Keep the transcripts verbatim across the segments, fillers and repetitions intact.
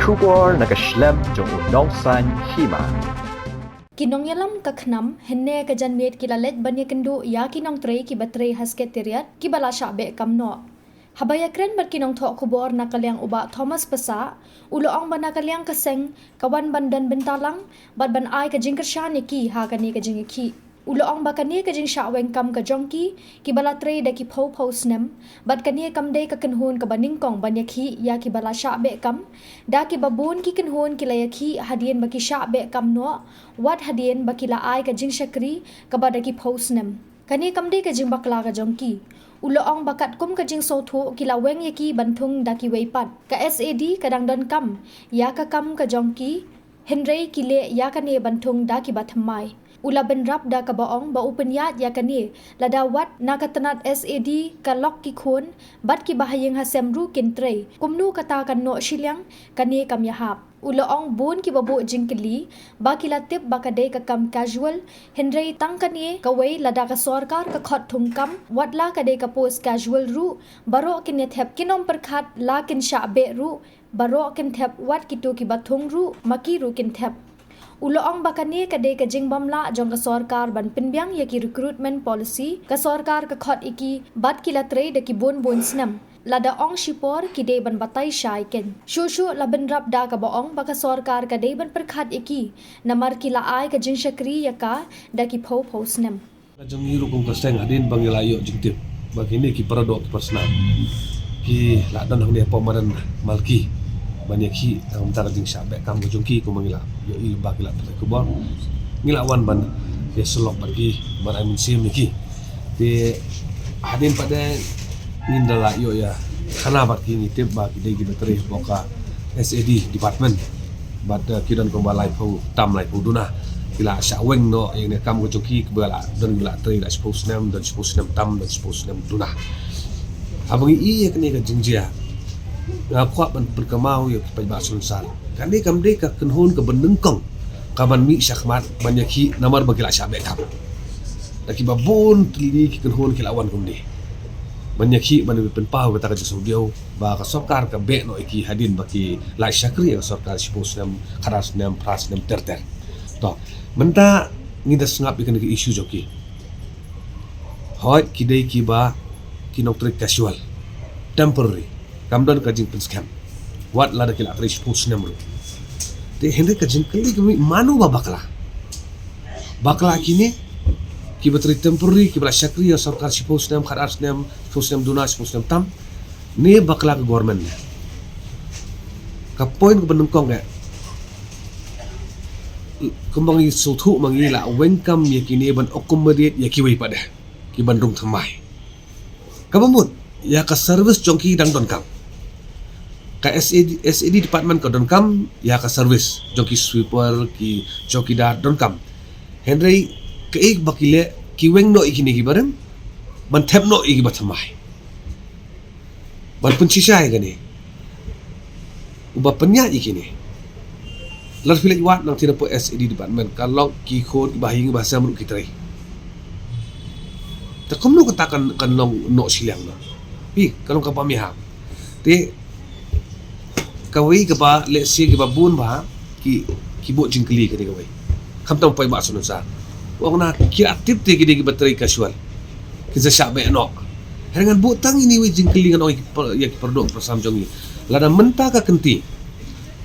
Khubor na ka shlem jong u Nongsaiñ Hima. Ki nongïalam ka KHNAM hynne ka janmiet ki la leit ban ïakynduh ïa ki nongtrei kiba trei ha Secretariat kiba la shah beh kam noh. Haba ïakren bad ki nongthoh khubor na ka liang u Bah Thomas Passah, u la ong ba na ka liang ka seng ka wan ban don bynta lang bad ban ai ka jingkyrshan ïa ki ha kane ka jingïakhih. U la ong ba kane ka jingshah weng kam ka jong ki, kiba la trei da ki phew phew snem, bad kane kam dei ka kynhun kaba nyngkong ban ïakhih ïa kiba la shah beh kam, da kiba bun ki kynhun ki la ïakhih hadien ba ki shah beh kam noh, wat hadien ba ki la ai ka jingshakri kaba da ki phew snem. Kane kam dei ka jingbakla ka jong ki. U la ong ba katkum ka jingsngewthuh ki la weng ïa ki ban thung da kiwei pat. Ka SAD ka dang donkam ïa ka kam ka jong ki, hynrei ki leh ïa kane ban thung da kiba thymmai. U la bynrap da kaba ong ba u pynïaid ïa kane, lada wat na ka tnat SAD ka lok ki khun bad kiba ha ïing ha sem ruh kin trei, kumno kata kan noh shiliang, kane kam ïahap. U la ong bun kiba buh jingkylli ba ki la tip ba ka dei ka kam casual, hynrei tang kane kawei, lada ka sorkar ka khot thung kam, wat la ka dei ka post casual ruh, baroh kin ïa thep, kin ym pyrkhat la kin shah beh ruh, baroh kin thep, wat kito kiba thung ruh ma ki ruh kin thep. U la ong ba kane ka dei ka jingbym lah jong ka sorkar ban pynbiang ïa ki recruitment policy, ka sorkar ka khot ïa ki bad ki la trei da ki bun bun snem. Lada ong shipor ki dei ban batai shai kein. Shuh shuh la bynrap da kaba ong ba ka sorkar ka dei ban pyrkhat ïa ki, namar ki la ai ka jingshakri ïa ka da ki phew phew snem. Ka jong ngi ruh kum ka seng hadien ba ngi la ïoh jingtip ba kine ki paradoh ki parsnam ki la don hangne hapoh madan Malki ban ïakhih tang mynta ka jingshah beh kam ka jong ki, kum ba ngi la ïohi ba ki la pynlait khubor. Ngi la wan ban ïasyllok bad ki, ban ai mynsiem ïa ki. Te hadien pat de ngin da la ïoh ïa khana bad ki, ngi tip ba ki dei kiba trei hapoh ka SAD department. Bad, eh, ki don kumba laiphew tam, laiphew duna. Ki la shah weng noh ïa kane ka kam ka jong ki, kiba la don, ki la trei la shiphew snem, don shiphew snem tam, don shiphew snem duna. Haba ngi ïohi ïa kane ka jingjia, nga kwah ban pynkynmaw ïa ki paidbah sngewsarong. Kane kam dei ka kynhun kaba nyngkong kaban mih shakhmat ban ïakhih namar ba ki la shah beh kam. Da kiba bun tylli ki kynhun ki la wan kumne ban ïakhih, ban pynpaw ïa kata ka jingsngewdiaw ba ka sorkar ka beh noh ïa ki hadien ba ki la shakri ïa ka sorkar shiphew snem, khadar snem, phra snem ter ter. To, mynta ngi da sngap ïa kane ka issue jong ki. Hooid, ki dei kiba, ki nongtrei casual, temporary, kam don ka jingpynskhem, wat lada ki la trei shiphew snem ruh. Te hynrei ka jingkylli ka mih, mano ba bakla? Bakla kine kiba trei temporary, kiba la shakri ïa sorkar shiphew snem, khadar snem, shiphew snem duna, shiphew snem tam, ne bakla ka government ne? Ka point kaba nyngkong eh, kumba ngi sngewthuh ma ngi, la weng kam ïa kine ban accommodate ïa kiwei pat de, kiban rung thymmai. Kaba mut, ïa ka service jong ki dang donkam. Ka SAD, SAD department ka donkam ïa ka service jong ki sweeper, ki chowkidar, donkam. Hynrei kaei ba ki leh, ki weng noh ïa kine kiba rim ban thep noh ïa kiba thymmai, ban pynshisha ïa kane. Uba pynïaid ïa kine, lada phi leit wad nangtei na poh SAD department, ka lok ki khun, kiba ha ïing ba ha sem ruh ki trei. Te kumno kata kan, kan long noh shiliang noh? Phi, ka long kaba ïahap. Te kawei kaba, let's say, kiba bun ba ki, ki buh jingkylli kane kawei. Khamtam paidbah sngewsarong. Ong na ki la tip te ki dei kiba trei casual, ki sa shah beh noh. Hynrei ngan buh tang ine iwei i jingkylli, ngan ong ïa ki par-, ïa ki paradoh parsnam jong ngi. Lada mynta ka kynti,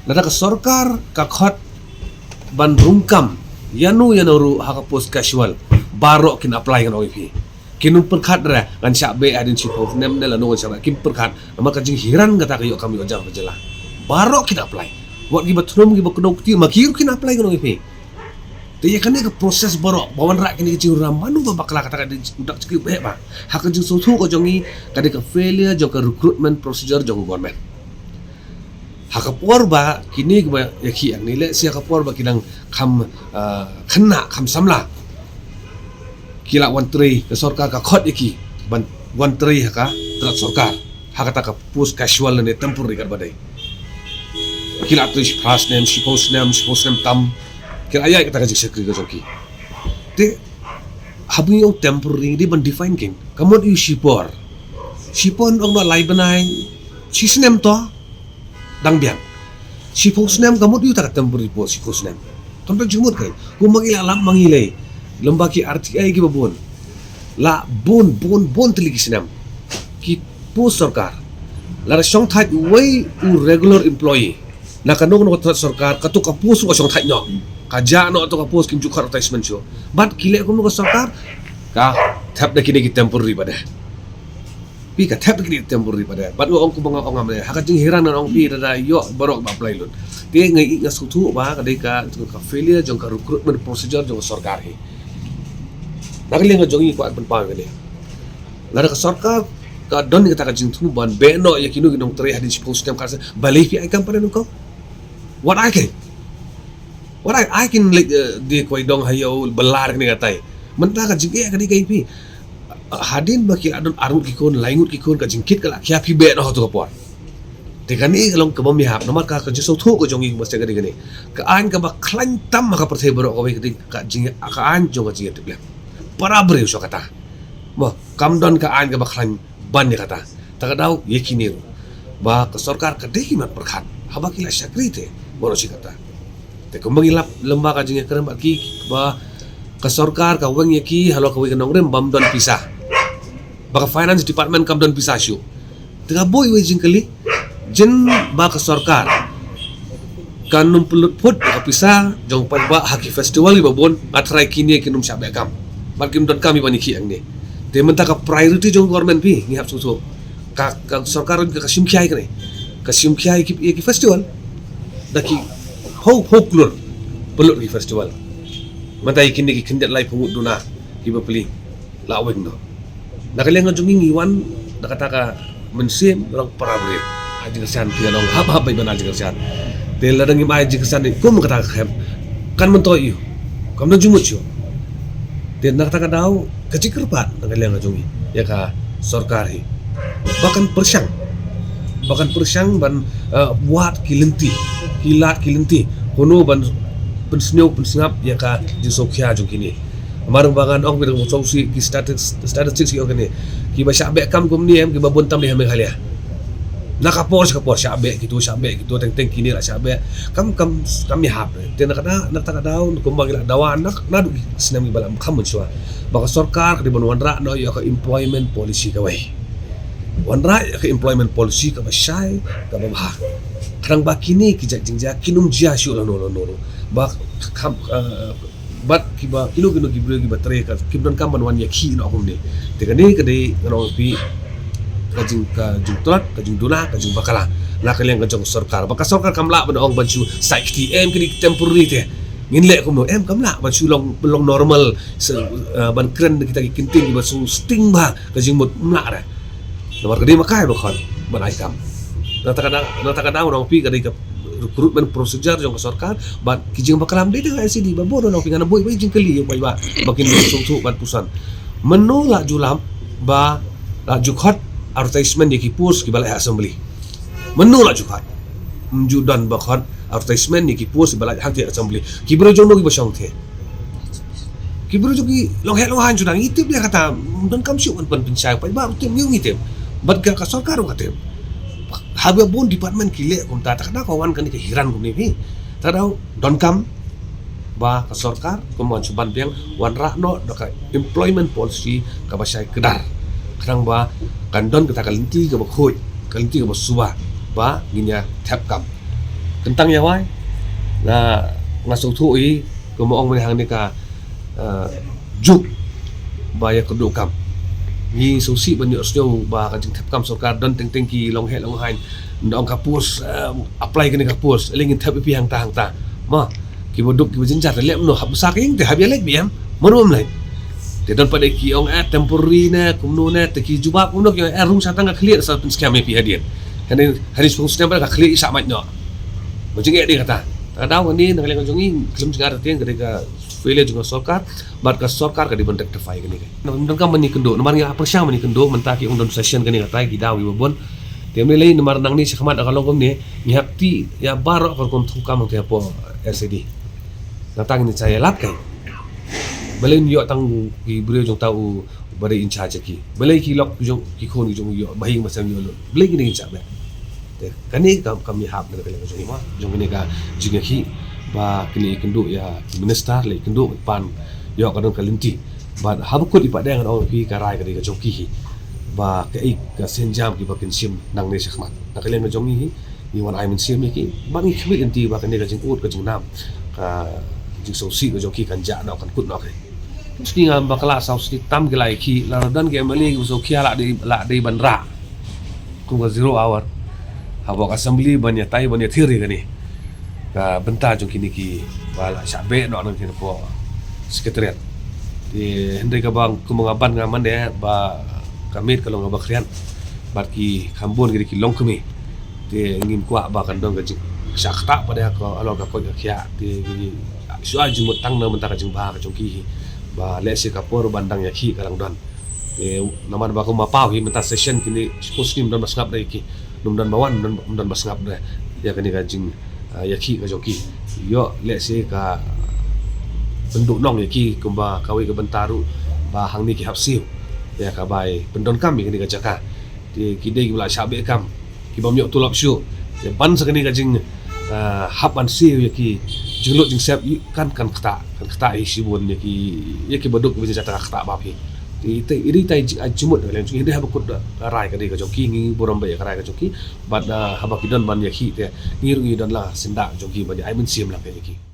lada ka sorkar ka khot ban rung kam ïano ïano ruh ha ka post casual, baroh kin apply, ngan ong ïa phi. Kin ym pyrkhat re ngan shah beh hadien shiphew snem ne lano ngan shah beh, kim pyrkhat. Namar ka jinghiran kata ka ïoh kam ïoh jam ha ka jylla. Baroh kin apply. Wat kiba thnum, kiba kdew kti, ma ki ruh kin apply, ngan ong ïa phi. Te ïa kane ka process baroh, ba wanrah kane ka jingrung, mano ba bakla, kata ka dei u dak jingkylli ba heh ba. Ha ka jingsngewthuh ka jong ngi, ka dei ka failure jong ka recruitment procedure jong ka government. Ha ka por ba kine kiba ïakhih hangne, let's say ha ka por ba ki dang kham, ah, khynnah, kham samla, ki la wan trei, ka sorkar ka khot ïa ki ban wan trei ha ka tnat sorkar, ha kata ka post casual ne temporary, katba dei. Ki la trei shi phra snem, shiphew snem, shiphew snem tam, ki la ïaid kata ka jingshakri ka jong ki. Te haba ngi ong temporary, ngi dei ban define kein. Ka mut ïa u shipor. Shipor ong noh lai bnai, shi snem to dang biang. Shiphew snem ka mut ïa kata ka temporary post, shiphew snem. Kam don jingmut kein. Kumba ngi la lap ma ngi lei. Lem bad ki R T I kiba bun. La bun, bun, bun tylli ki snem. Ki post sorkar. Lada shong thait uwei u regular employee na kano kano ka tnat sorkar, kato ka post ruh ka shong thait noh. Ka jah noh kato ka post, kim ju khot advertisement shuh. Bad ki leh kumno ka sorkar? Ka thep da kine ki temporary pat de. Phi, ka thep da kine ki temporary pat de. Bad nga ong kumba nga ong mynne, ha ka jinghiar ngan ong phi, da da ïoh baroh ba apply lut. Te nga i, nga sngewthuh ba ka dei ka, ka failure jong ka recruitment procedure jong ka sorkar hi. Na ka liang ka jong ngi kwah pynpaw kane. Lada ka sorkar ka don kata ka jingthmu ban beh noh ïa kino kino ki nongtrei hadien shiphew snem, ka sa balei phi ai kam pat de nongkong? Wat ai kein. Wat ai, ai kein leit, eh, die kwai dong ha ïew, ba lar kane katai. Mynta ka jingeh ka dei ka ïa phi. Hadien ba ki la don arngut ki khun, laingut ki khun, ka jingkit ka la khia, phi beh noh ha kato ka por. Te kane ka long kaba ym ïahap, namar ka, ka jingsngewthuh ka jong ngi ba sdang ka dei kane. Ka aiñ kaba khlaiñ tam ha ka pyrthei baroh kawei ka dei ka jing, ka aiñ jong ka jingïatiplem. Para briew shuh kata. Mo, kam don ka aiñ kaba khlaiñ ban ïa kata. Ta ka daw ïa kine ruh. Ba ka sorkar ka dei ki mat pyrkhat. Haba ki la shakri te, baroh shi katta. Te kumba ngi lap lem bad ka jingïakren bad ki, ba ka sorkar ka weng ïa ki halor kawei ka nongrim bym don pisa. Ba ka finance department kam don pisa shuh. Te ka buh iwei i jingkylli, jan ba ka sorkar kan ym pynlut phut ka pisa jong paidbah ha ki festival kiba bun, nga tharai kine kin ym shah beh kam. Bad kim donkam ïa ban ïakhih hangne. Te mynta ka priority jong government phi, ngi hap sngewthuh. Ka, ka sorkar ka, ka shim khia ïa kane. Ka shim khia ïa ki, ïa ki festival. Da ki phew, phew klur pynlut ki festival. Mynta ïa kine ki khyndiat laiphew ngut duna kiba plie la weng noh. Na ka liang ka jong ngi, ngi wan da kata ka mynsiem long para briew. Ai jingkyrshan, phi, ngan ong hap hap beit ban ai jingkyrshan. Te lada ngim ai jingkyrshan kum kata ka khem, kan myntoi ïa u. Kam don jingmut shuh. Te na kata ka daw ka jingkyrpad na ka liang ka jong ngi ïa ka sorkar hi ba kan pyrshang, ba kan pyrshang ban, eh, wad ki lynti, ki lad ki lynti, kumno ban pynsniew pynsngap ïa ka jingsngewkhia jong kine. Namar ba ngan ong, phi, da ka sngewsih ki statis-, statistics ki ong kane. Kiba shah beh kam kumne em, kiba bun tam ne ha Meghalaya. Na ka por sha ka por shah beh kito, shah beh kito, teng teng kine la shah beh. Kam, kam, kam ïahap. Te na kata, na kata ka daw, kumba ngi la dawa na, naduh ki snem kiba la kham mynshuwa, ba ka sorkar ka dei ban wanrah noh ïa ka employment policy kawei. Wanrah ïa ka employment policy kaba shai, kaba bha. Khnang ba kine ki jait jingjia kin ym jia shuh lano lano ruh. Ba kham, eh, bad kiba, kino kino ki briew kiba trei ka, kim donkam ban wan ïakhih noh kumne. Te kane ka dei, ngan ong ïa phi, ka jing, ka jingtlot, ka jingduna, ka jingbakla na ka liang ka jong ka sorkar. Ba ka sorkar kam lah ban ong ban shu sait kti, em, kine ki temporary te ngin leh kumno, em, kam lah ban shu long, long normal, se, eh, ban kren kita ki kyntien kiba shu sting bha ka jingmut, ym lah re. Namar ka dei makai ba khot ban ai kam. Na kata ka daw, na kata ka daw, ngan ong ïa phi, ka dei ka recruitment procedure jong ka sorkar bad ki jingbakla ym dei tang ha N C D, ba bun, ngan ong ïa phi, ngan buh iwei i jingkylli ïa paidbah ba kin sngewthuh ban puson. Mano la ju lap ba la ju khot advertisement ïa ki post kiba la ha assembly? Mano la ju khot? Ym ju don ba khot advertisement ïa ki post kiba la hangtei assembly. Ki briew jong no kiba shong te? Ki briew jong ki longheh longhaiñ shuh, ngi tip ïa kata, ym donkam shuh ban pynshai, paidbah ruh tip, ngi ruh ngi tip. Bad ka, ka sorkar ruh ka tip. Haba bun department ki leh kumta, ta ka daw ka wan kane ka hiar kumne phi. Ta ka daw donkam ba ka sorkar kum ban shu ban biang, wanrah noh da ka employment policy kaba shai kdar. Khnang ba kan don kata ka lynti kaba khuid, ka lynti kaba suba, ba ngin ïa thep kam. Kyntang ïa wai, nga, nga sngewthuh hi, kumba ong mynne hangne ka, eh, juk ba ïa kyrduh kam. Ngi sngewsih ban ïoh sngew ba ka jingthep kam sorkar don teng teng ki longheh longhaiñ. Nda ong ka post, eh, apply kane ka post, lei ngin thep ïa phi hangta hangta. Ma, kiba duk kiba jynjar, leh kumno, hap bsa ka ïing te, hap ïaleit, biang mano ym leit. Te don pat de ki ong, eh, temporary ne kumno ne, te ki jubab kumno, ki ong, eh, rung shatang ka khlieh, sa pynskhem ïa phi hadien. Kane hadien shiphew snem pat ka khlieh, i sah mait noh. Ba jingeh dei kata. Ta ka daw kane na ka liang ka jong ngi, khlem jingeh, ta tieng ka dei ka failure jong ka sorkar, bad ka sorkar ka dei ban rectify kane ka. Namar donkam ban ïakynduh, namar ngi la pyrshang ban ïakynduh, mynta ki ong don session kane katai, ki daw kiba bun. Te mynlei namar nangne shakhmat ka long kumne, ngi hap tih ïa baroh ka rukom thungkam hangtei hapoh S I D. Nangta ngin sa ïalap kein. Balei ym ïoh tang ki briew jong uta u ba dei in charge ki? Balei ki lok jong ki khun ki jong u ïoh, ba ïing ba sem ïoh lut? Balei kine kin shah beh? Kane kam, kam ïahap na ka liang ka jong i ma, jong kane ka jingïakhih, ba kine i kynduh ïa ki minister, leh i kynduh pan ïoh ka don ka lynti. Bad haba kut i pat dang ong phi ka rai ka dei ka jong ki hi. Ba kaei ka sienjam kiba kin shim nangne shakhmat. Na ka liang ka jong i hi, ngi wan ai mynsiem ïa ki, ba ngi khmih lynti ba kane ka jingud ka jingnam, ka jingsngewsih ka jong ki kan jah noh, kan kut noh ka. Shisha ngam bakla, saw shisha tam ki la ïakhih, la don ki M L A kiba sngewkhia la dei, la dei ban rah kum ka zero hour hapoh ka assembly ban ïatai ban ïathir ïa kane ka bynta jong kine kiba la shah beh noh na kine hapoh secretariat. Te hynrei kaba kumba nga ban, nga mane ba ka miet ka long kaba khriat bad ki kham bun ki dei ki longkmie. Te ngim kwah ba kan don ka jingshah ktah pat ïa ka halor ka koit ka khiah. Te shuwa jingmut tang na mynta ka jingbha ka jong ki hi, ba lehse ka por ban dang ïakhih ka dang don. Te namar ba kumba paw hi mynta session kine, shiphew snem don ba sngap da ïa ki, ym don ba wan, ym don, ym don ba sngap da ïa kane ka jing, ah, ïakhih ka jong ki. Ïoh lehse ka pynduhnong ïa ki kumba kawei ka bynta ruh, ba hangne ki hap siew ïa ka bai pyndonkam ïa kane ka jaka. Te ki dei kiba la shah beh kam, ki bym ïoh tulop shuh. Te ban sa kane ka jing, ah, hap ban siew ïa ki jinglut jingsep, kan, kan ktah, kan ktah hi shibun ïa ki, ïa ki baduk ba jingïatai ka ktah bha hi. Te, te i dei tai ji-, ah, jingmut ka liang jong i, dei haba kut da ka rai ka dei ka jong ki, ngi burom bha ïa ka rai ka jong ki. Bad, ah, haba ki don ban ïakhih te ngi ruh ngi don la syndah jong ki ban ïa ai mynsiem lang ïa ki.